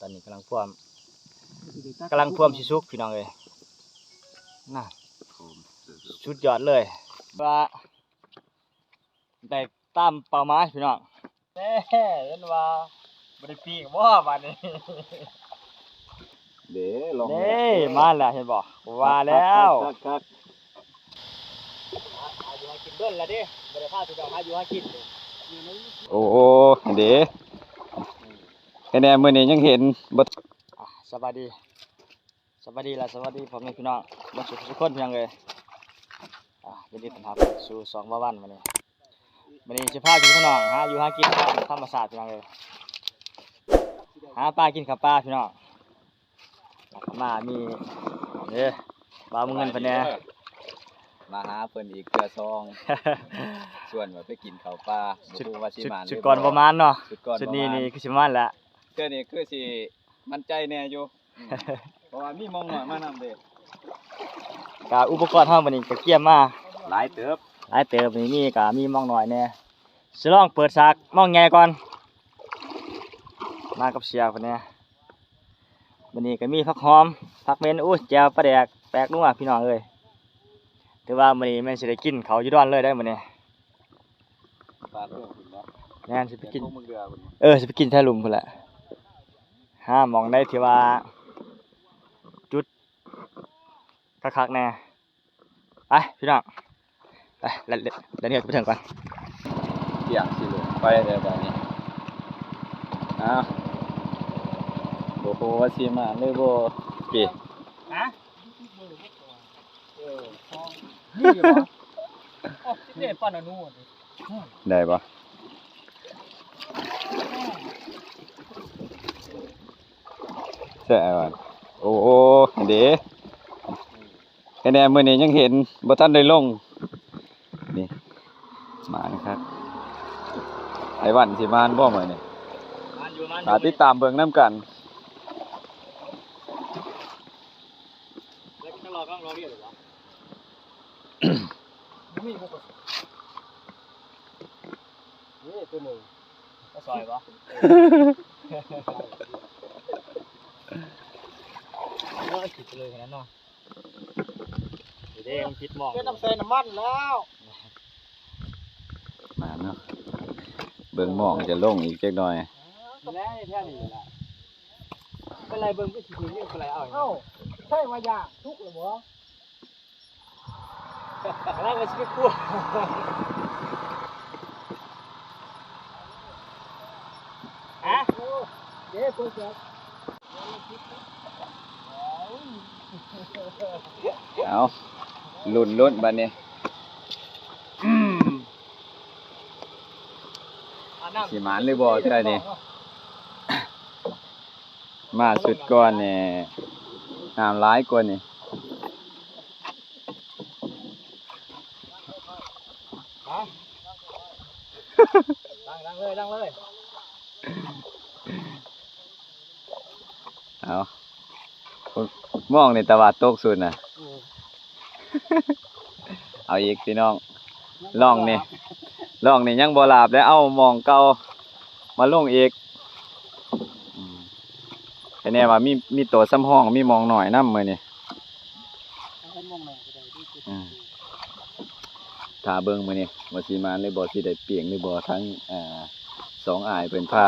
ຕອນນີ້ກຳລັງພວມ ກຳລັງພວມຊິສຸກ ພີ່ນ້ອງເອີຍ ນະ ສຸດຍອດເລີຍ ວ່າໄດ້ຕາມເປົ້າໝາຍ ພີ່ນ້ອງ. ແນ່ ເຫັນວ່າບໍ່ໄດ້ປີກບໍ່ບາດນີ້ ເດ້ ລອງ ເດ້ ມາແລ້ວ ເຫັນບໍ່ ວ່າແລ້ວ ຄັກໆໆ ຫາຢູ່ຫາກິນດົນລະເດ້ ບໍ່ໄດ້ພາພີ່ນ້ອງຫາຢູ່ຫາກິນ ໂອ້ ເດ້ ແນ່ໆ ມື້ນີ້ຍັງເຫັນບໍ່ ອ່າ ສະບາຍດີ ສະບາຍດີ ແລະ ສະຫວັດດີພໍ່ແມ່ພີ່ນ້ອງເບິດສູ່ທຸກຄົນ ພີ່ນ້ອງເອີຍ ອ່າ ຍິນດີຕ້ອນຮັບສູ່ຊ່ອງບ່າວວັນ. ມື້ນີ້ ມື້ນີ້ຊິພາພີ່ນ້ອງຫາຢູ່ຫາກິນຕາມທຳມະຊາດ ພີ່ນ້ອງເອີຍ ຫາປາກິນເຂົ້າປ່າ ພີ່ນ້ອງ ມາມີ ເດ້ ບ່າວເງິນເພິ່ນແດ່ ມາຫາເພິ່ນອີກເທື່ອສອງ ຊວນວ່າໄປກິນເຂົ້າປ່າ ບໍ່ຮູ້ວ່າຊິໝານຫຼືບໍ່ ຊຸດກ່ອນບໍ່ໝານເນາະ ຊຸດນີ້ນີ້ຄືຊິໝານແຫຼະ ເທື່ອນີ້ຄືຊິໝັ້ນໃຈແດ່ຢູ່ ອືມ ເພາະວ່າມີມອງນ້ອຍມານຳເດ້ ກະອຸປະກອນເຮົາມື້ນີ້ກະກຽມມາຫຼາຍເຕີບ ຫຼາຍເຕີບ ນີ້ມີ ກະມີມອງນ້ອຍແດ່ ຊິລອງເປີດສາກມອງໃຫຍ່ກ່ອນ ມາກັບເສຍເພິ່ນແດ່ ມື້ນີ້ກະມີຜັກຫອມ ຜັກເໝັນ ໂອ້ຍ ແຈ່ວປາແດກແປກນົວ ພີ່ນ້ອງເອີຍ ຖືວ່າມື້ນີ້ແມ່ນຊິໄດ້ກິນເຂົ້າຢູ່ດອນເລີຍເດ້ມື້ນີ້ ປາເພື່ອງພຸ້ນເນາະ ແມ່ນ ຊິໄປກິນ ເອີ ຊິໄປກິນແຖວລຸ່ມພຸ້ນແຫຼະ ຫາໝ່ອງໃດທີ່ວ່າຈຸດຄັກໆແດ່ ໄປພີ່ນ້ອງ ໄປ ແລ່ນ ແລ່ນເຮືອໄປເທິງກ່ອນ ທ່ຽງຊິລົງໄປແລ້ວບາດນີ້ ອ້າວ ບໍ່ຮູ້ວ່າຊິມານຫຼືບໍ່ ເປ ຮະ? ເອີ ມີຢູ່ບໍ່? ໂອ້ ຊິເດ້ປ້ອນອະນຸ ໄດ້ບໍ່? ແຊະວ່າ ໂອ້ ເດ້ ແນ່ໆ ມື້ນີ້ຍັງເຫັນບໍ່ທັນໄດ້ລົງ ນີ້ ມານຄັກ ໄອ້ວັນຊິມານບໍ່ມື້ນີ້ ມານຢູ່ ມານຢູ່ ຖ້າຕິດຕາມເບິ່ງນຳກັນ. ແລ້ວກິນຕະຫຼອດກຳລັງລໍລຽນຢູ່ບໍ່? ບໍ່ມີບໍ່ກະ ນີ້ຕົວໜຶ່ງ ກະຊອຍບໍ່? ເອີ ຄິດໄປເລີຍຂະໜາດເນາະ ເດ້ ມັນຜິດໝ່ອງ ເປັນນ້ຳໃສ່ນ້ຳມັນແລ້ວ. ມາເນາະ ເບິ່ງໝ່ອງຈະລົງອີກຈັກໜ່ອຍ ແລ້ວແທ້ນີ້ລະ ໄປໄລ່ເບິ່ງຄືຊິເຫັນ ໄປໄລ່ເອົາ ເອົ້າ ໃຊ່ວ່າຢາກສຸກແລ້ວບໍ່? ກຳລັງວ່າຊິໄປຄົວ ຮະ ເດ້ ເປີດແບບ ເອົາ ລຸ້ນໆ ບາດນີ້ ຊິໝານຫຼືບໍ່ເທື່ອນີ້ ມາຊຸດກ່ອນນີ້ ນ້ຳຫຼາຍກວ່ານີ້ ຮະ ດັງ ດັງເລີຍ ດັງເລີຍ ເອົາ ມອງນີ້ຕະຫວາດຕົກສຸດນະ ເອີ ເອົາອີກພີ່ນ້ອງ ລ່ອງນີ້ ລ່ອງນີ້ຍັງບໍ່ລາບເດ້ ເອົາມອງເກົ່າມາລົງອີກ ອືມ ແຕ່ແນ່ວ່າມີ ມີໂຕສຳຮອງ ມີມອງໜ້ອຍນຳມື້ນີ້ ອືມ ຖ້າເບິ່ງມື້ນີ້ວ່າຊິມານຫຼືບໍ່ ຊິໄດ້ປີ້ງຫຼືບໍ່ ທັງ ອ່າ ສອງອ້າຍເພິ່ນພາ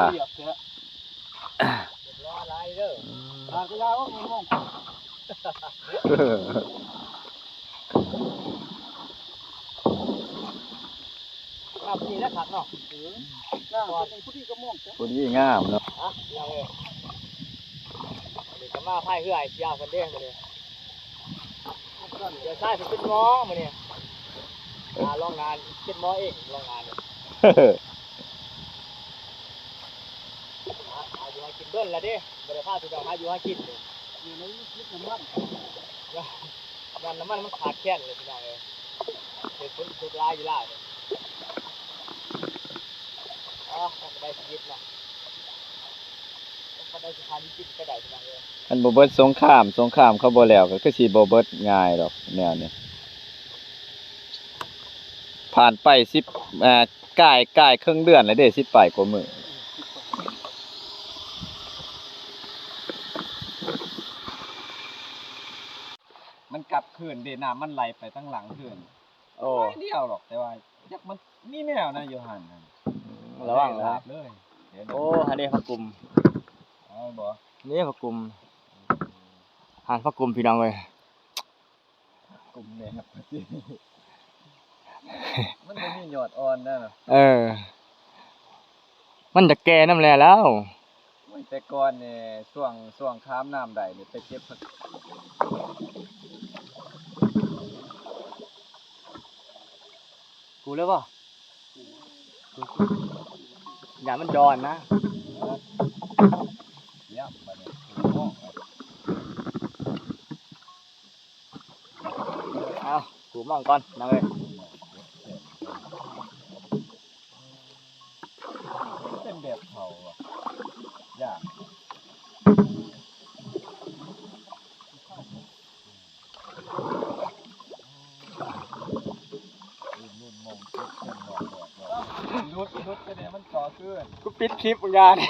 ຫຼາຍເດີ ອືມ ຫຼາຍກໍຢ່າ ໂອ້ຍ ງງ ນ້ຳນີ້ແຫຼະຄັກເນາະ ເອີ ນ້ຳເປັນຜູ້ດີກໍມ່ວງ ຜູ້ດີງາມເນາະ ອ່ະ ພີ່ນ້ອງເອີຍ ອັນນີ້ກໍມາພາຍເຮືອອ້າຍເສຍເພິ່ນເດ້ມື້ນີ້ ດຽວຊາຍເປັນໝໍມື້ນີ້ ອ່າ ລອງງານເປັນໝໍເອງ ລອງງານນີ້ ຫາ ຫາຢູ່ຫາກິນດົນລະເດ້ ບໍ່ໄດ້ພາພີ່ນ້ອງຫາຢູ່ຫາກິນເດ້ ຢູ່ໃນ ໃນນ້ຳມັນ ນ້ຳ ນ້ຳມັນມັນຂາດແຄນເລີຍພີ່ນ້ອງເອີຍ ເຮັດຜົນທຸກຫຼາຍຢູ່ລາວນີ້ ອ່າ ໄດ້ຊີວິດເນາະ ໄດ້ຊີວິດໄປໄດ້ພີ່ນ້ອງເອີຍ ຄັນບໍ່ເບິດສົງຄາມ ສົງຄາມເຂົາບໍ່ແລ້ວ ກໍຄືຊິບໍ່ເບິດງ່າຍດອກແນວນີ້ ຜ່ານໄປສິບ ເອີ ກາຍ ກາຍເຄິ່ງເດືອນແລ້ວເດ້ ສິບປາຍກວ່າມື້ ອືມ ສິບປາຍ ອືມ ແລ້ວ ຂຶ້ນເດ້ ນ້ຳມັນໄຫຼໄປທາງຫຼັງຂຶ້ນ. ໂອ້ ໜ້ອຍດຽວດອກ ແຕ່ວ່າຈັກມັນມີແນວໃດຢູ່ຫັ້ນ ລະວັງເລີຍ. ໂອ້ ຫັ້ນເດ້ຜັກກຸມ ເອົາບໍ່ ນີ້ຜັກກຸມ ຫັ້ນຜັກກຸມ ພີ່ນ້ອງເອີຍ. ກຸມແນບ ມັນບໍ່ມີຍອດອ່ອນນະ. ເອີ ມັນຈະແກ່ນຳແລ້ວ. ໂອ້ຍ ແຕ່ກ່ອນນີ້ ຊ່ວງ ຊ່ວງຂ້າມນ້ຳໄດ້ນີ້ ໄປເກັບຜັກ ກູແລ້ວບໍ່? ຢ່າມັນຈອນນະ. ເອົາ ກູມອງກ່ອນນາງເອີຍ. ເປັນແບບເຂົາອະ ຢ່າງ ລຸດ ຫຼຸດ ຫຼຸດ ແຕ່ມັນຕໍ່ຄືນ ກູປິດຄລິບມຶງຢ່ານີ້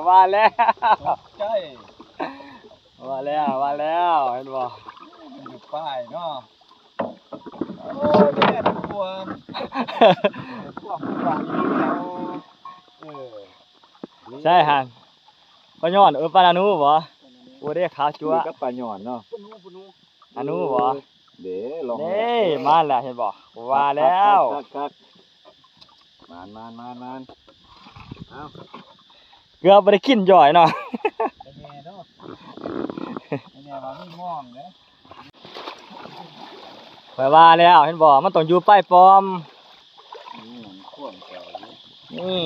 ວ່າແລ້ວ ຕົກໃຈ. ວ່າແລ້ວ ວ່າແລ້ວ ເຫັນບໍ່? ມັນຢູ່ປາຍເນາະ. ໂອ້ຍ ແມ່ນຄວາມ ຄວາມ ຄວາມ ເອີ ໃຊ່ຫັ້ນ ປາຍອນ ເອີ ປານານູບໍ່? ໂອ້ ເດ້ ຂາວຈັ້ວ ກັບປາຍອນເນາະ. ອານູບໍ່? ເດ້ ລອງ ເດ້ ມາແລ້ວ ເຫັນບໍ່? ວ່າແລ້ວ ຄັກໆໆ ມານໆໆໆ. ເອົາ ເກືອບບໍ່ໄດ້ກິນຈ້ອຍເນາະ. ແມ່ເນາະ ແມ່ວ່າມີມອງເດ້. ຂ້ອຍວ່າແລ້ວ ເຫັນບໍ່? ມັນຕ້ອງຢູ່ປາຍປ້ອມ. ນີ້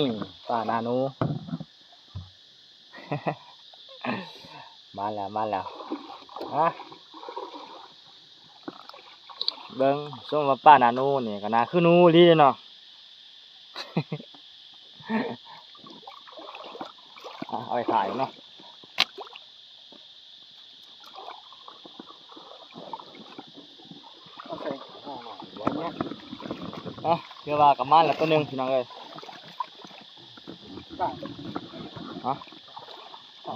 ປານານູ. ມາແລ້ວ ມາແລ້ວ ຮະ ເບິ່ງ ສົມວ່າປານານູນີ້ກໍໜ້າຄືນູອີ່ຫຼີເນາະ. ເອົາໄປຂາຍເນາະ. ເອົາໃສ່ ອ່ະ ຖືວ່າກໍມາແລ້ວຕົວໜຶ່ງ ພີ່ນ້ອງເອີຍ. ຮະ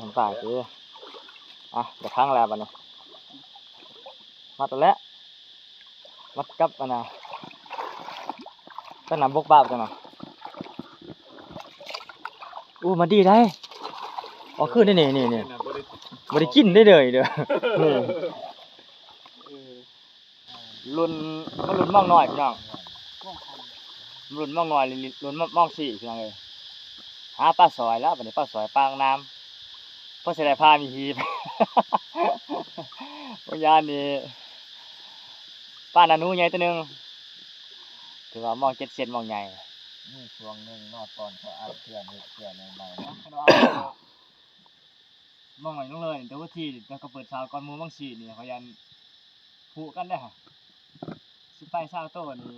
ມັນຕາຍຕິ. ອ່ະ ຈະຂັງແລ້ວບັດນີ້ ມັດແລ້ວ ມັດກັບອັນນ່າ ກັບໜ້າບົກປາບຈັ່ງນະ. ໂອ້ ມາດີໄດ໋ ອອກຄືນໄດ໋ນີ້ ນີ້ ນີ້ ບໍ່ໄດ້ກິນໄດ້ເດີ ນີ້. ລຸ້ນ ມັນລຸ້ນມອງນ້ອຍ ພີ່ນ້ອງ ລຸ້ນມອງນ້ອຍ ລຸ້ນມອງສີ່ ພີ່ນ້ອງເອີຍ. ຫາປາສອຍແລ້ວບັດນີ້ ປາສອຍປາກນ້ຳ ພໍຊິໄດ້ພາມີຮີບ. ໂອ້ຍ ຍາມນີ້ປານານູໃຫຍ່ຕົວໜຶ່ງ ຖືວ່າມອງເຈັດເຊັນ ມອງໃຫຍ່. ມີຊ່ວງໜຶ່ງເນາະ ຕອນເຂົາອັດເທື່ອນ ເຮັດເທື່ອນໃໝ່ໆເນາະ ມອງນ້ອຍລົງເລີຍ ແຕ່ວ່າທີ່ ແຕ່ກໍເປີດຊາວກ່ອນໝູ່ ມອງສີ່ນີ້ ເຂົາຢ້ານຜຸກັນເດ້. ສິບປາຍຊາວໂຕນີ້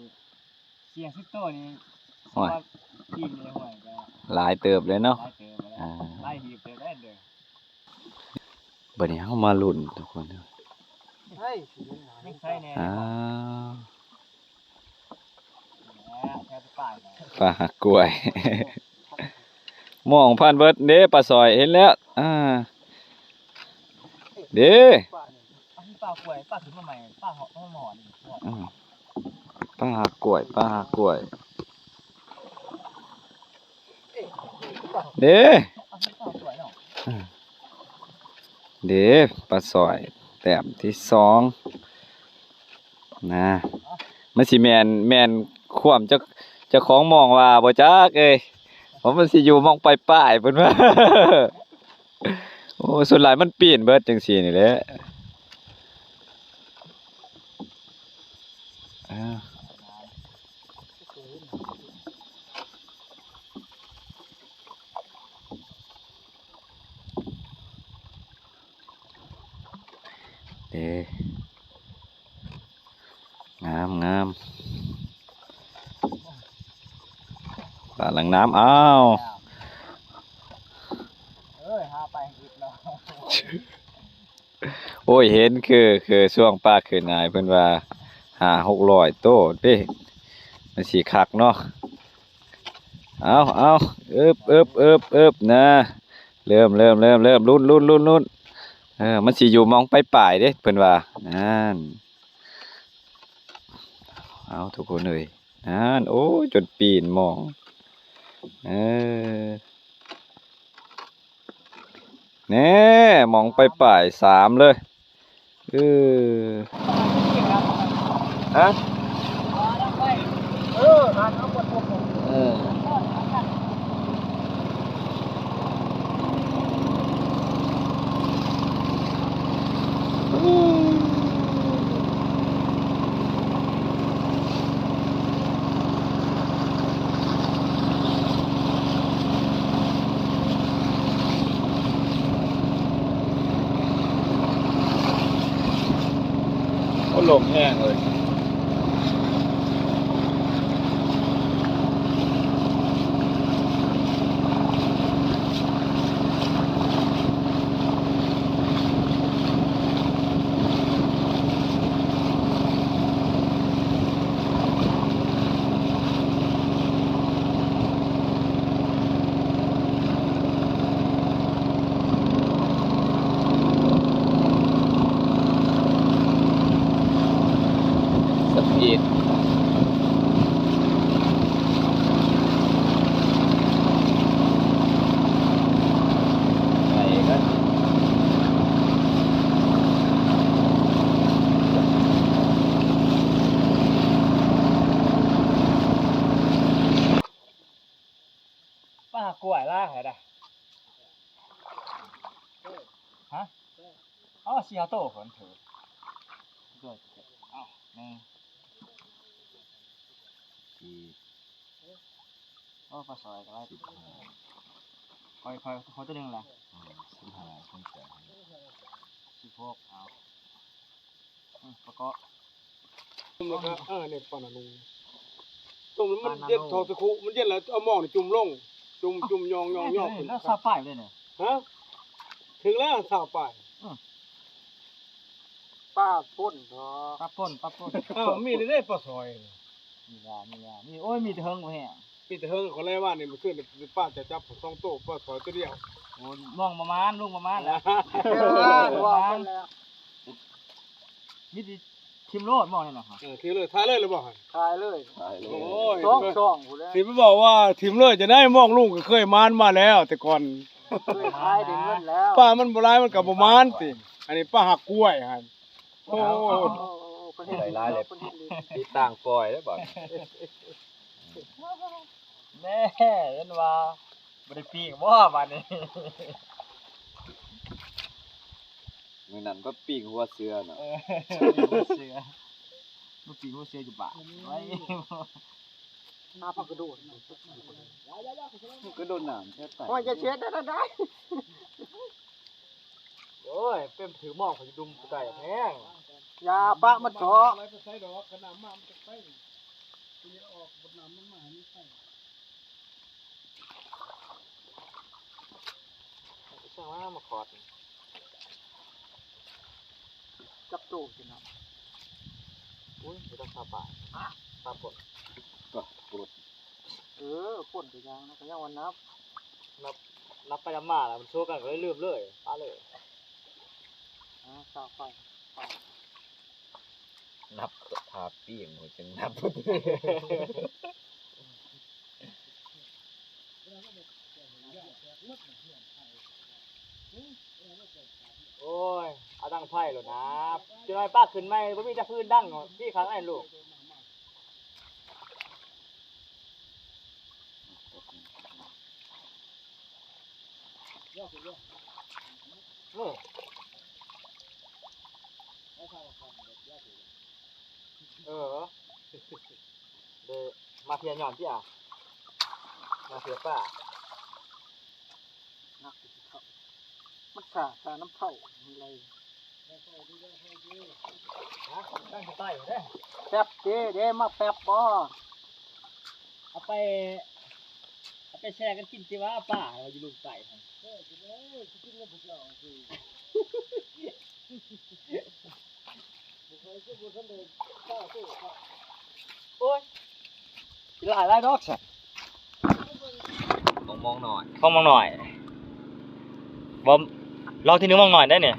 ສີ່ຫ້າສິບໂຕນີ້ ໂອ້ຍ ສຳລັບປີນີ້ ໂອ້ຍ ກໍຫຼາຍເຕີບເລີຍເນາະ ຫຼາຍເຕີບເລີຍ ອ່າ ຫຼາຍຮີບເຕີບເລີຍ. ບັດນີ້ເຮົາມາລຸ້ນທຸກຄົນ ເຮີ້ຍ ຍັງໃສ່ແນ່ ອ້າວ ປາຫາກກ້ວຍ ມອງຜ່ານເບິດເດ້ ປາສອຍ ເຫັນແລ້ວ ອ່າ ເດ້ ປາ ປາກ້ວຍ ປາຂຶ້ນມາໃໝ່ ປາເຫາະ ປາໝໍ້ນີ້ ອືມ ປາຫາກກ້ວຍ ປາຫາກກ້ວຍ ເດ້ ເດ້ ປາສອຍ ແຕ້ມທີສອງນະ. ມັນຊິແມ່ນ ແມ່ນຄວາມເຈົ້າ ເຈົ້າຂອງມອງວ່າບໍ່ຈັກເອີຍ ວ່າມັນຊິຢູ່ມອງປາຍໆ ເພິ່ນວ່າ. ໂອ້ ສ່ວນຫຼາຍມັນປີ້ນເບິດຈັ່ງຊີ້ນີ້ແຫຼະ. ເດ້ ງາມ ງາມ ປາຫຼັງນ້ຳ ອ້າວ ເອີຍ ຫາໄປອັງກິດເນາະ. ໂອ້ຍ ເຫັນຄື ຄືຊ່ວງປາຂຶ້ນຫາຍ ເພິ່ນວ່າຫ້າຫົກຮ້ອຍໂຕເດ້ ມັນຊິຄັກເນາະ. ເອົາ ເອົາ ເອີບ ເອີບ ເອີບ ເອີບ ນະ ເລີ່ມ ເລີ່ມ ເລີ່ມ ເລີ່ມ ລຸ້ນ ລຸ້ນ ລຸ້ນ ລຸ້ນ. ເອີ ມັນຊິຢູ່ໝ່ອງປາຍໆເດ້ ເພິ່ນວ່າ. ນັ້ນ ເອົາ ທຸກຄົນເອີຍ ນັ້ນ ໂອ້ຍ ຈົນປີນໝ່ອງ ເອີ ແນ່ ໝ່ອງປາຍໆ ສາມເລີຍ. ເອີ ຮະ ເອີ ໂອ້ ລົມແຮງເລີຍ. ສະປີດ ໄປກັນ ປາກາຍຫຼາຍແທ້ດາ. ຮະ ເອົາ ສີ່ຫ້າໂຕພຸ້ນເທີ. ເອົາ ໜຶ່ງ ສີ່ ໂອ້ ປາສອຍກໍຫຼາຍ ສິບຫ້າ ຂ້ອຍ ຂ້ອຍ ຂ້ອຍໂຕໜຶ່ງລະ ອືມ ສິບຫ້າ ສິບຫົກ ເອົາ. ອືມ ປະເກາະ ຈຸ່ມແລ້ວກໍ ເອີ ນີ້ປານານູ ຈຸ່ມແລ້ວມັນເຢັນ ປານານູ ທ້ອງສະຄຸ ມັນເຢັນແລ້ວເອົາໝອກນີ້ຈຸ່ມລົງ ຈຸ່ມ ຈຸ່ມ ຍ່ອງໆ ຂຶ້ນ ແລ້ວຊາວປາຍເລີຍນີ້ ຮະ ເຖິງແລ້ວຊາວປາຍ ອືມ ປາປົນເນາະ ປາປົນ ປາປົນ ເອີ ມີແຕ່ປາສອຍ ມີລາ ມີລາ ມີ ໂອ້ຍ ມີແຕ່ເຫິງບໍ່ແຮງ ມີແຕ່ເຫິງ ຂໍແລວ່ານີ້ ມື້ຄືນນີ້ປາຈະຈັບສອງໂຕ ປາສອຍໂຕດຽວ ໂອ້ຍ ມອງປະມານ ລຸງປະມານແຫຼະ ເອີ ປະມານ ມີແຕ່ຖິ້ມໂລດໝອງນີ້ນະ ເອີ ຖິ້ມເລີຍ ຖ່າຍເລີຍຫຼືບໍ່ຫັ້ນ ຖ່າຍເລີຍ ຖ່າຍເລີຍ ໂອ້ຍ ສອງຊ່ອງພຸ້ນແຫຼະ ຊິໄປບອກວ່າຖິ້ມເລີຍຈັ່ງໃດ ໝອງລຸງກໍເຄີຍມານມາແລ້ວແຕ່ກ່ອນ ເຄີຍຂາຍໄດ້ເງິນແລ້ວ ປາມັນບໍ່ຫຼາຍມັນກໍບໍ່ມານຕິ ອັນນີ້ປາຫາກກ້ວຍຫັ້ນ ໂອ້ ເອົາ ເອົາ ເອົາ ເພິ່ນເຮັດ ຫຼາຍໆ ເພິ່ນເຮັດ ຕິດຕັ້ງປ່ອຍແລ້ວບາດນີ້ ແນ່ ເຫັນວ່າບໍ່ໄດ້ປີ້ງບໍ່ບາດນີ້ ມື້ນັ້ນກໍປີ້ງຫົວເສືອເນາະ ເອີ ປີ້ງຫົວເສືອ ມາປີ້ງຫົວເສືອຢູ່ບ້ານ ໄວ້ ຫາຜັກກະໂດດ ກະໂດດນ້ຳແທ້ຕາຍ ໂອ້ຍ ຢ່າເຊັດໄດ້ ໂອ້ຍ ເປັນຖືໝອກ ຂ້ອຍຊິດຸ່ມໄກ່ແຮງ ຢ່າປະມັນເຖາະ ໄປໃສດອກ ຄັນນ້ຳມາມັນຈະໄປ ມັນຈະອອກ ບົດນ້ຳມັນມາໃຫ້ມັນໄປ ຊ່າງວ່າມາຂອດ ຈັບໂຕກິນເນາະ ອຸ້ຍ ບໍ່ຕ້ອງຊາວປາຍ ປາປົນ ກໍປົນ ເອີ ປົນກໍຍັງນະ ກໍຍັງວ່ານັບ ນັບ ນັບໄປນັບມາແລ້ວ ມັນໂຊກັນກໍເລີຍລືມເລີຍ ປະເລີຍ ອາ ຊາວປາຍ ປາຍ ນັບ ຖ້າປີ້ງ ໂຫ ຈັ່ງນັບ ໂອ້ຍ ເອົາດັງໄຟໂລດນາ ຈັກໜ້ອຍປາກຂຶ້ນໃໝ່ ບໍ່ມີຈັກຟືນດັງເນາະ ທີ່ຂ້າງໃນລູກ ເອີ ເອີ ເດີ ມາເພຍຍ້ອນຕິອະ ມາເພຍປ້າ ໜັກເຂົ້າ ມັນຊາ ຊານ້ຳເຂົ້າມັນໄຫຼ ຮະ ຕັ້ງສະໄຕເດ້ ແປັບເດ້ ເດ້ ມາແປັບບໍ່ ເອົາໄປ ເອົາໄປແຊ່ກັນກິນຕິວ່າ ປ້າວ່າຢູ່ລຸມໄກ່ຫັ້ນ ໂອ້ຍ ຫຼາຍໆດອກຊະ ຂອງໝ່ອງນ້ອຍ ຂອງໝ່ອງນ້ອຍ ບໍ່ ລອງທີໜຶ່ງໝ່ອງນ້ອຍໄດ້ນີ້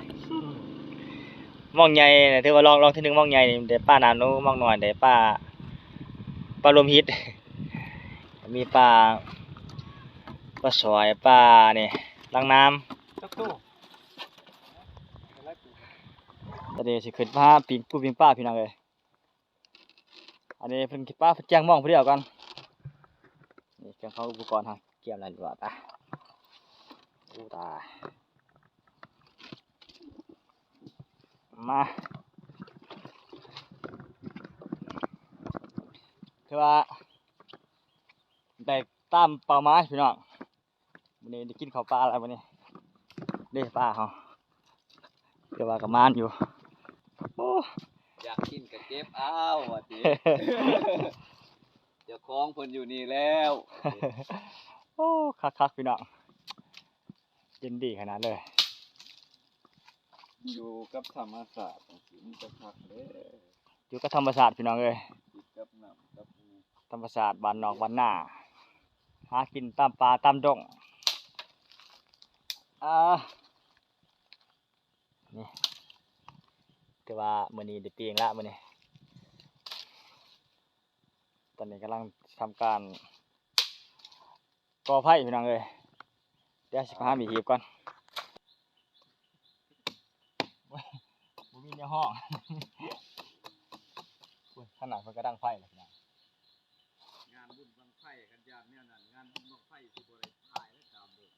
ມອງໃຫຍ່ ຖືວ່າລອງ ລອງທີໜຶ່ງ ມອງໃຫຍ່ນີ້ ໄດ້ປາໜາໜູ ມອງນ້ອຍໄດ້ປາ ປາລວມຮີດ ມີປາ ປາສອຍ ປານີ້ ລາງນ້ຳ ຈັກໂຕ? ຕອນນີ້ຊິຂຶ້ນໄປຫາປີ້ງປູປີ້ງປາ ພີ່ນ້ອງເອີຍ. ອັນນີ້ເພິ່ນ ປາເພິ່ນແຈ້ງມອງຜູ້ດຽວກ່ອນ. ນີ້ເຄື່ອງຂອງອຸປະກອນເຮົາກຽມແລ້ວນີ້ວ່າຕາ ໂອ້ຕາຍ ມາ ຄືວ່າໄດ້ຕາມເປົ້າໝາຍພີ່ນ້ອງ. ມື້ນີ້ໄດ້ກິນເຂົ້າປາແລ້ວມື້ນີ້ ເດ້ປາເຮົາ ແຕ່ວ່າກໍໝານຢູ່. ໂອ້ ຢາກກິນກໍເກັບເອົາວ່າຕິ ເຈົ້າຂອງເພິ່ນຢູ່ນີ້ແລ້ວ. ໂອ້ ຄັກໆ ພີ່ນ້ອງ ເຢັນດີຂະໜາດເລີຍ. ຢູ່ກັບທຳມະຊາດຈັ່ງຊີ້ມັນກໍຄັກເດ້. ຢູ່ກັບທຳມະຊາດພີ່ນ້ອງເອີຍ ຕິດກັບນ້ຳກັບ ທຳມະຊາດບ້ານນອກບ້ານນາ ຫາກິນຕາມປ່າຕາມດົງ. ອ່າ ນີ້ ແຕ່ວ່າມື້ນີ້ໄດ້ປີ້ງລະມື້ນີ້. ຕອນນີ້ກຳລັງທຳການ ກໍ່ໄຟພີ່ນ້ອງເອີຍ. ດຽວຊິໄປຫາມີດຮີບກ່ອນ ບໍ່ມີແນວຮ້ອງ. ໂອ້ຍ ທາງນັ້ນເພິ່ນກະດັງໄຟແລ້ວພີ່ນ້ອງ. ງານບຸນບັ້ງໄຟ ຄັນຢ້ານແນວນັ້ນ ງານບຸນບັ້ງໄຟຊິບໍ່ໄດ້ຖ່າຍແລ້ວຕາມເບິ່ງ.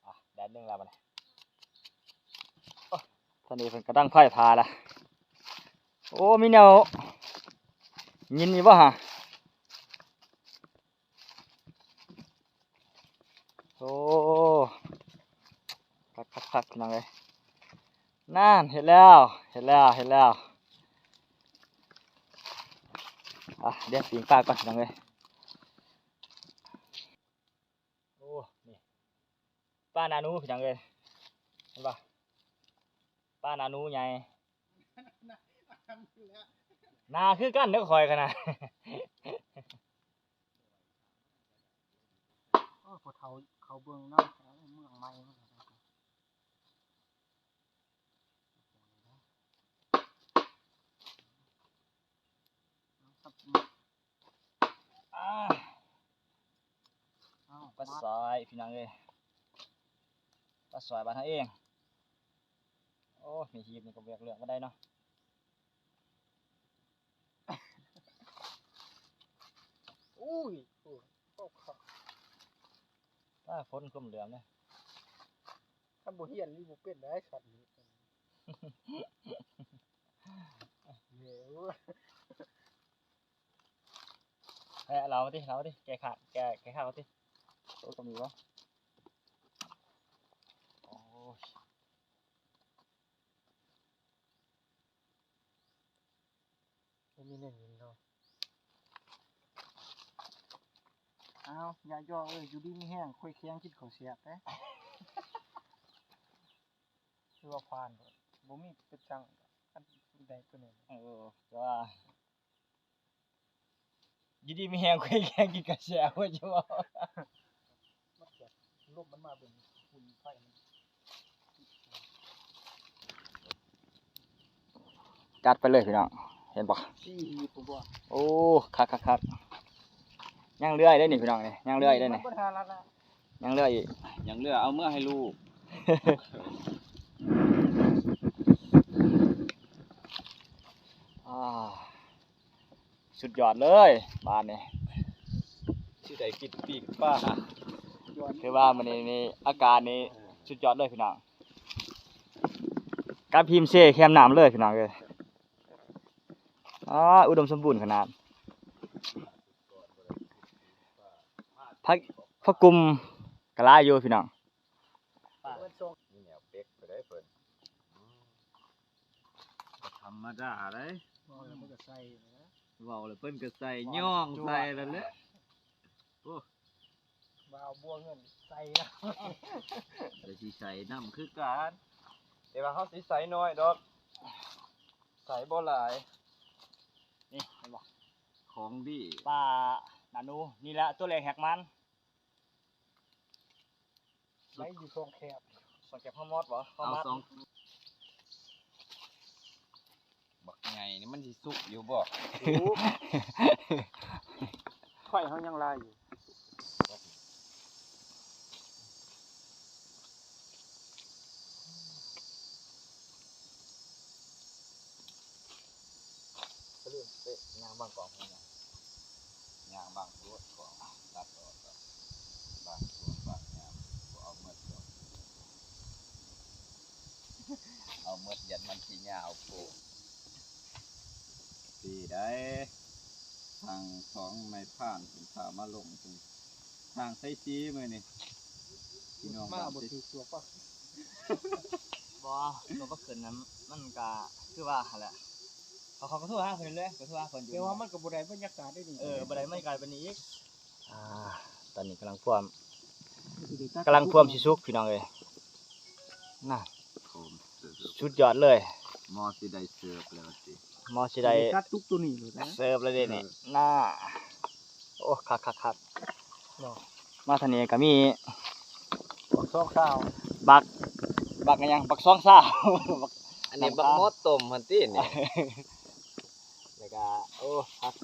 ອ່ະ ແດດໜຶ່ງແລ້ວບັດນີ້. ໂອ້ ຕອນນີ້ເພິ່ນກະດັງໄຟຜ່າລະ. ໂອ້ ມີແນວຍິນຢູ່ບໍ່ຫະ? ໂອ້ ຄັກໆໆ ພີ່ນ້ອງເອີຍ. ນັ້ນ ເຮັດແລ້ວ ເຮັດແລ້ວ ເຮັດແລ້ວ. ອ່ະ ດຽວປີ້ງປາກ່ອນ ພີ່ນ້ອງເອີຍ. ໂອ້ ນີ້ ປາໜາໜູ ພີ່ນ້ອງເອີຍ ເຫັນບໍ່? ປາໜາໜູໃຫຍ່ ໜາຄືກັນເດີ້ ຂ້ອຍຂະໜາດ. ໂອ້ຍ ຜູ້ເຖົ້າເຂົາເບິ່ງນຳ ເມືອງໃໝ່ ອາ ເອົາ ປາສອຍ ມາ ພີ່ນ້ອງເອີຍ ປາສອຍບ້ານເຮົາເອງ. ໂອ້ ມີຮີບນີ້ກໍບໍ່ຢາກເລືອກປານໃດເນາະ. ໂອ້ຍ ໂອ້ຍ ຕາຝົນຄົມເຫຼືອມເດ້. ຄັນບໍ່ຮຽນນີ້ບໍ່ເປັນໄດ໋ ສັດນີ້. ເອີ ເອົາມາຕິ ເອົາມາຕິ ແກ້ຂ້າງ ແກ້ ແກ້ຂ້າງເອົາຕິ. ໂຕກໍມີບໍ່? ໂອ້ຍ ບໍ່ມີແນວກິນເນາະ. ອ້າວ ຍາຍຢອກເອີຍ ຢູ່ດີມີແຮງ ຂ້ອຍແຂງກິນເຂົ້າແຊບເດ້. ຄືວ່າຜ່ານ ບໍ່ມີເປັນຈັ່ງ ຄັນໄດ້ຕົວນີ້. ເອີ ແຕ່ວ່າ ຢູ່ດີມີແຮງ ຂ້ອຍແຂງກິນກາແຟ ວ່າຈະເວົ້າ. ມັນແບບລົມມັນມາເປັນຝຸ່ນໄຟ. ຈັດໄປເລີຍພີ່ນ້ອງ ເຫັນບໍ່? ສີ່ຮີບບໍ່? ໂອ້ ຄັກໆໆ ຍັງເຫຼືອອີກເດ້ນີ້ພີ່ນ້ອງນີ້ ຍັງເຫຼືອອີກເດ້ນີ້. ຍັງເຫຼືອອີກ ຍັງເຫຼືອ ເອົາເມືອໃຫ້ລູກ. ອ່າ ສຸດຍອດເລີຍບາດນີ້ ຊິໄດ້ກິນປີ້ງປາ. ຖືວ່າມື້ນີ້ນີ້ ອາກາດນີ້ສຸດຍອດເລີຍພີ່ນ້ອງ ກັບຮິມເຊແຄມນ້ຳເລີຍພີ່ນ້ອງເອີຍ. ອ່າ ອຸດົມສົມບູນຂະໜາດ ຜັກ ຜັກກຸມກໍຫຼາຍຢູ່ພີ່ນ້ອງ. ມີແນວເປັກໄປໄດ້ເພິ່ນ ບໍ່ທຳມະດາເດ້. ເວົ້າແລ້ວເພິ່ນກໍໃສ່ ເວົ້າແລ້ວເພິ່ນກໍໃສ່ ຍ້ອງໃສ່ແລ້ວແຫຼະ. ໂອ້ ເອົາບົວເງິນໃສ່ນຳ ກໍຊິໃສ່ນຳຄືກັນ ແຕ່ວ່າເຮົາຊິໃສ່ໜ້ອຍດອກ ໃສ່ບໍ່ຫຼາຍ. ນີ້ເຫັນບໍ່ ຂອງດີ ປານານູ ນີ້ແຫຼະຕົວແລກແຮກມັນ. ໄດ້ຢູ່ສອງແຄບ ສອງແຄບ ເຮົາມອດບໍ່ ເຮົາ ເອົາມາ ສອງ ບັກໃຫຍ່ນີ້ມັນຊິສຸກຢູ່ບໍ່? ສຸກ ໄຟເຮົາຍັງລາຍຢູ່. ຍ່າງບາງກອງ ຍ່າງບາງໂພດ ຂອງຕັດອອກ ບາງຊ່ວງບາງຍາມ ບໍ່ເອົາໝົດດອກ ເອົາໝົດຢ້ານມັນຊິຍາວໂພດ. ດີໄດ໋ ທາງສອງນາຍພານເພິ່ນພາມາລົງ ທາງໄຊສີມື້ນີ້ ພີ່ນ້ອງ ມາບໍ່ຖືກຕົວປະ ບໍ່ ຕົວປະຂຶ້ນນັ້ນ ມັນກະຄືວ່າຫັ້ນແຫຼະ ເຂົາ ເຂົາກໍໂທຫາເພິ່ນເລີຍ ກໍໂທຫາເພິ່ນຢູ່ ແຕ່ວ່າມັນກໍບໍ່ໄດ້ບັນຍາກາດເດ້ນີ້ ເອີ ບໍ່ໄດ້ບັນຍາກາດປານນີ້ອີກ. ອ່າ ຕອນນີ້ກຳລັງພວມ ກຳລັງພວມຊິສຸກ ພີ່ນ້ອງເອີຍ ນະ ສຸດຍອດເລີຍ ໝໍຊິໄດ້ເສີບແລ້ວຕິ ໝໍຊິໄດ້ ຊິໄດ້ຕັດຕຸກໂຕນີ້ໂລດນະ ເສີບແລ້ວເດ້ນີ້ ເອີ ນະ ໂອ້ ຄັກໆໆ ເນາະ ມາທາງນີ້ກໍມີບັກຊອງຊາວ ບັກ ບັກຫຍັງ ບັກຊອງຊາວ ບັກ ອັນນີ້ບັກໝໍຕົ້ມຫັ້ນຕິນີ້ ແລ້ວກໍ ໂອ້ ຜັກ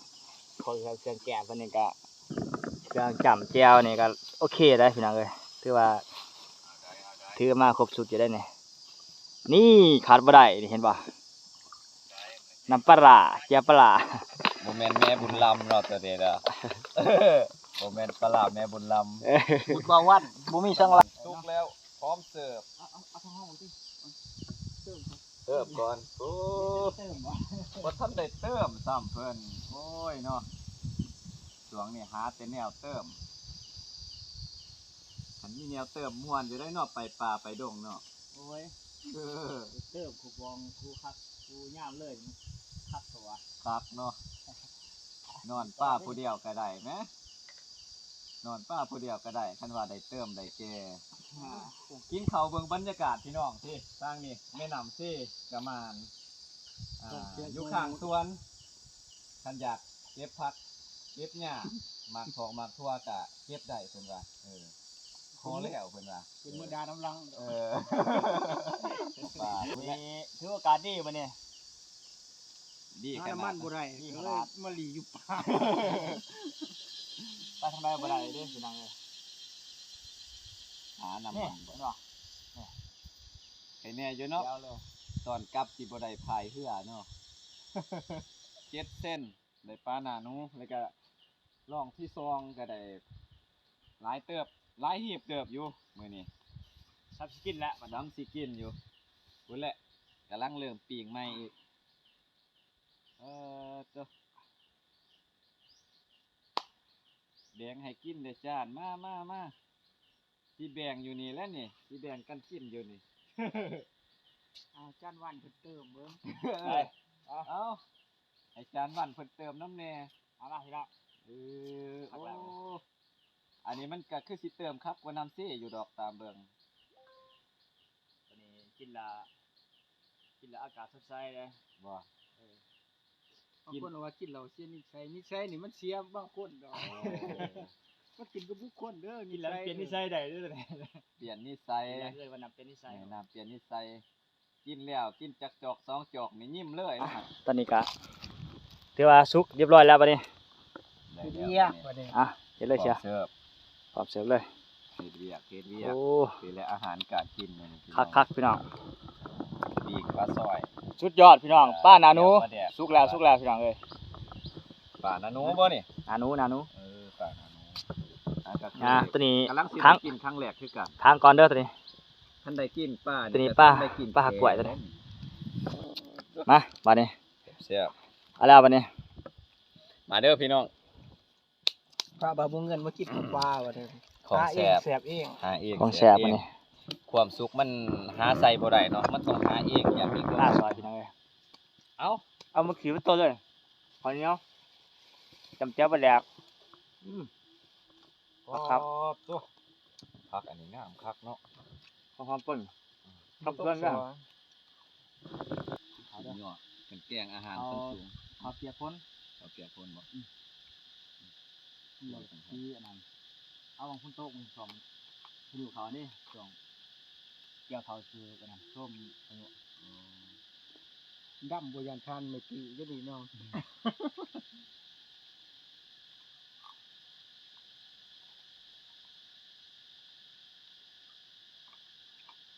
ຂອງເຄື່ອງແກງເພິ່ນນີ້ກໍ ເຄື່ອງຈ້ຳແຈ່ວນີ້ກໍໂອເຄໄດ໋ພີ່ນ້ອງເອີຍ ຖືວ່າຖືມາຄົບຊຸດຢູ່ໄດ໋ນີ້. ນີ້ຂາດບໍ່ໄດ້ນີ້ ເຫັນບໍ່ ນ້ຳປາຮ້າ ແຈ່ວປາຮ້າ ບໍ່ແມ່ນແມ່ບຸນລຳເນາະ ຕົວນີ້ເນາະ ບໍ່ແມ່ນປາຮ້າແມ່ບຸນລຳ ບຸນບ່າວັນ ບໍ່ມີສັງລັດ ສຸກແລ້ວ ພ້ອມເສີບ ເອົາ ເອົາ ເອົາທາງເຮົາຕິ ເຕີມກ່ອນ ໂອ້ ເຕີມບໍ່ ບໍ່ທັນໄດ້ເຕີມຊ້ຳເພິ່ນ ໂອ້ຍເນາະ ຊ່ວງນີ້ຫາແຕ່ແນວເຕີມ ຄັນມີແນວເຕີມມ່ວນຢູ່ໄດ໋ເນາະ ໄປປ່າໄປດົງເນາະ ໂອ້ຍ ເອີ ເຕີມຄູ່ບອງຄູ່ຄັກຄູ່ຍາມເລີຍ ຄັກຕົວະ ຄັກເນາະ ນອນປ່າຜູ້ດຽວກໍໄດ້ແມ ນອນປ່າຜູ້ດຽວກໍໄດ້ ຄັນວ່າໄດ້ເຕີມໄດ້ແກ່ ກິນເຂົ້າເບິ່ງບັນຍາກາດພີ່ນ້ອງ ທີ່ທາງນີ້ແມ່ນ້ຳເຊກະໝານ ອ່າ ຢູ່ຂ້າງສວນ ຄັນຢາກເກັບຜັກເກັບຫຍ້າ ໝາກຖອກໝາກຖົ່ວກະເກັບໄດ້ເພິ່ນວ່າ ເອີ ພໍແລ້ວເພິ່ນວ່າ ເປັນມື້ດານຳຫຼັງ ເອີ ວ່າ ມື້ນີ້ຖືໂອກາດດີບັດນີ້ ດີຂະໜາດ ຫານ້ຳມັນບໍ່ໄດ້ ດີຂະໜາດ ກໍເລີຍມາຫຼີ່ຢູ່ປ່າ ໄປທາງໃດບໍ່ໄດ້ເດ້ພີ່ນ້ອງເອີຍ ຫານ້ຳມັນບໍ່ ນີ້ ໄຄແນ່ຢູ່ເນາະ ຕອນກັບຊິບໍ່ໄດ້ພາຍເຮືອເນາະ ເຈັດເຊັນ ໄດ້ປາໜ້າໜູ ແລ້ວກະລ່ອງທີສອງກໍໄດ້ຫຼາຍເຕີບ ຫຼາຍຮີບເຕີບຢູ່ມື້ນີ້ ຊ້ຳຊິກິນແລ້ວ ຊ້ຳຊິກິນຢູ່ ພຸ້ນແຫຼະ ກຳລັງເລີ່ມປີ້ງໃໝ່ອີກ ເອີ ໂຕ ແບ່ງໃຫ້ກິນເດີ້ຈານ ມາ ມາ ມາ ຊິແບ່ງຢູ່ນີ້ແຫຼະນີ້ ຊິແບ່ງກັນກິນຢູ່ນີ້ ເອົາ ຈານວັນເພິ່ນເຕີມເບິ່ງ ເອົາ ເອົາ ໃຫ້ຈານວັນເພິ່ນເຕີມນຳແດ່ ເອົາລະ ເອີ ໂອ້ ອັນນີ້ມັນກະຄືຊິເຕີມຄັກກວ່ານ້ຳເຊຢູ່ດອກ ຕາມເບິ່ງ ອັນນີ້ກິນລະ ກິນລະອາກາດສົດໃສເດ້ ບໍ່ ເອີ ບາງຄົນວ່າກິນເຫຼົ້າເສຍນິໄສ ນິໄສນີ້ມັນເສຍບາງຄົນດອກ ເອີ ມັນຂຶ້ນກັບບຸກຄົນເດີ ກິນແລ້ວມັນປ່ຽນນິໄສໄດ້ເດີ ປ່ຽນນິໄສ ເອີ້ນວ່ານ້ຳປ່ຽນນິໄສ ເອີ ນ້ຳປ່ຽນນິໄສ ກິນແລ້ວກິນຈັກຈອກສອງຈອກນີ້ຍິ້ມເລີຍ ຕອນນີ້ກະຖືວ່າສຸກຮຽບຮ້ອຍແລ້ວບັດນີ້ ໄດ້ແລ້ວບັດນີ້ ອ່ະ ເຮັດເລີຍເຊຍ ພ້ອມເສີບ ພ້ອມເສີບເລີຍ ເຮັດວຽກ ເຮັດວຽກ ໂອ້ ນີ້ແຫຼະອາຫານການກິນມື້ນີ້ ຄັກໆ ພີ່ນ້ອງ ປີ້ງປາຊອຍ ສຸດຍອດພີ່ນ້ອງ ປາໜ້າໜູ ປາແດກ ສຸກແລ້ວ ສຸກແລ້ວພີ່ນ້ອງເອີຍ ປາໜ້າໜູບໍ່ນີ້ ໜ້າໜູ ໜ້າໜູ ເອີ ປາໜ້າໜູ ອ່າ ກໍຄື ອ່າ ໂຕນີ້ກຳລັງຊິໄດ້ກິນຄັ້ງແລກຄືກັນ ທາງກ່ອນເດີໂຕນີ້ ຄັນໄດ້ກິນປາ ໂຕນີ້ປາ ປາຫາກກ້ວຍໂຕນີ້ ມາ ບາດນີ້ ແຊບ ເອົາແລ້ວບາດນີ້ ມາເດີພີ່ນ້ອງ ພາບ່າວບົວເງິນມາກິນເຂົ້າປ່າວ່າເດີ ຂອງແຊບ ຫາເອງແຊບເອງ ຂອງແຊບອັນນີ້ ຄວາມສຸກມັນຫາໃສ່ບໍ່ໄດ້ເນາະ ມັນຕ້ອງຫາເອງຢ່າງເດີດຂາດ ຫຼ້າຊອຍພີ່ນ້ອງເອີຍ ເອົາ ເອົາໝາກຂີດໄປຕົ້ນເລີຍ ເຂົ້າໜຽວ ຈ້ຳແຈ່ວປາແດກ ອືມ ຄັກໆ ໂອ້ໂຕ ຜັກອັນນີ້ງາມຄັກເນາະ ຫອມໆຕົ້ນ ອືມ ຄຳເພື່ອນນະ ສຸດຍອດ ເປັນແກງອາຫານ ເອົາ ຂັ້ນສູງ ເຂົ້າປຽກຝົນ ເຂົ້າປຽກຝົນບໍ່ ອືມ ອືມ ທີ່ອັນນັ້ນ ເອົາຫວ່າງຝົນຕົກ ຊ່ວງພາຍຸເຂົ້າເດ້ ຊ່ວງກ່ຽວເຂົ້າ ຊື່ອັນນັ້ນ ຊົມພາຍຸ ອືມ ດຳບໍ່ຢ້ານທ່ານແມ່ຕິຢູ່ນີ້ເນາະ ອືມ.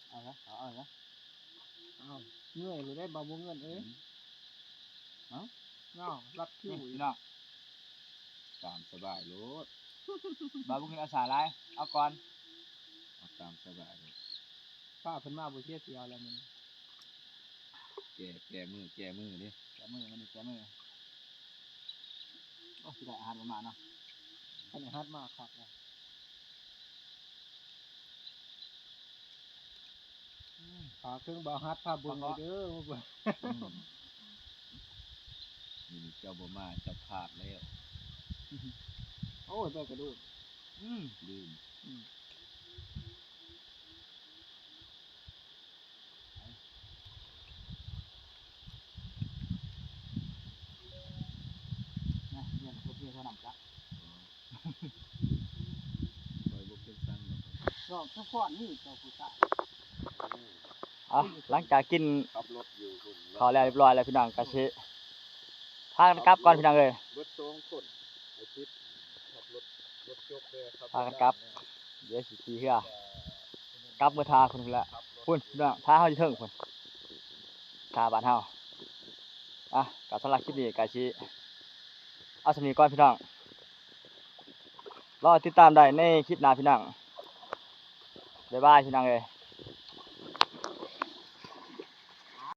ເອົາລະ ເອົາ ເອົາລະ ເອົາ ເມື່ອຍໂລດເດ້ ບ່າວບົວເງິນເອີຍ ອືມ ເອົາ ເອົາ ລັດຄິວອີກ ພີ່ນ້ອງ ຕາມສະບາຍໂລດ ບ່າວບົວເງິນເອົາສາຫຼາຍ ເອົາກ່ອນ ເອົາຕາມສະບາຍໂລດ ພາເພິ່ນມາບໍ່ເສຍທ່ຽວແລ້ວມື້ນີ້ ແກ່ ແກ່ມື້ ແກ່ມື້ເດ້ ແກ່ມື້ ມື້ນີ້ແກ່ມື້ ໂອ້ ຊິໄດ້ອາຫານມາເນາະ ຄັນອາຫານມາຄັກແລ້ວ ອືມ ຝາກເຖິງບ່າວຮັດພາເບິ່ງເດີ ອືມ ມື້ນີ້ເຈົ້າບໍ່ມາ ເຈົ້າພາດແລ້ວ ໂອ້ຍ ໄປກະດູດ ອືມ ລືມ ອືມ. ນະ ເລື່ອງພວກເທເທົ່ານັ້ນກະ ຂ້ອຍບໍ່ເປັນສັງດອກ ນ້ອງສະພອນນີ້ເຈົ້າຜູ້ຊາຍ ເອົາ ຫຼັງຈາກກິນ ຂັບລົດຢູ່ພຸ້ນ ເຂົ້າແລ້ວຮຽບຮ້ອຍແລ້ວ ພີ່ນ້ອງ ກະຊິພາກັນກັບກ່ອນ ພີ່ນ້ອງເອີຍ ເບິດສອງຄົນ ໄອ້ທິດຂັບລົດ ລົດຈົກເດີ ຂັບ ພາກັນກັບ ເດີ ດຽວຊິຂີ່ເຮືອກັບເມືອທ່າພຸ້ນແຫຼະ ພຸ້ນ ພີ່ນ້ອງ ທ່າເຮົາຢູ່ເທິງພຸ້ນ ທ່າບ້ານເຮົາ ອ່ະ ກໍສຳລັບຄລິບນີ້ກໍຊິເອົາສ່ຳນີ້ກ່ອນ ພີ່ນ້ອງ ລໍຕິດຕາມໄດ້ໃນຄລິບໜ້າ ພີ່ນ້ອງ ບາຍບາຍ ພີ່ນ້ອງເອີຍ.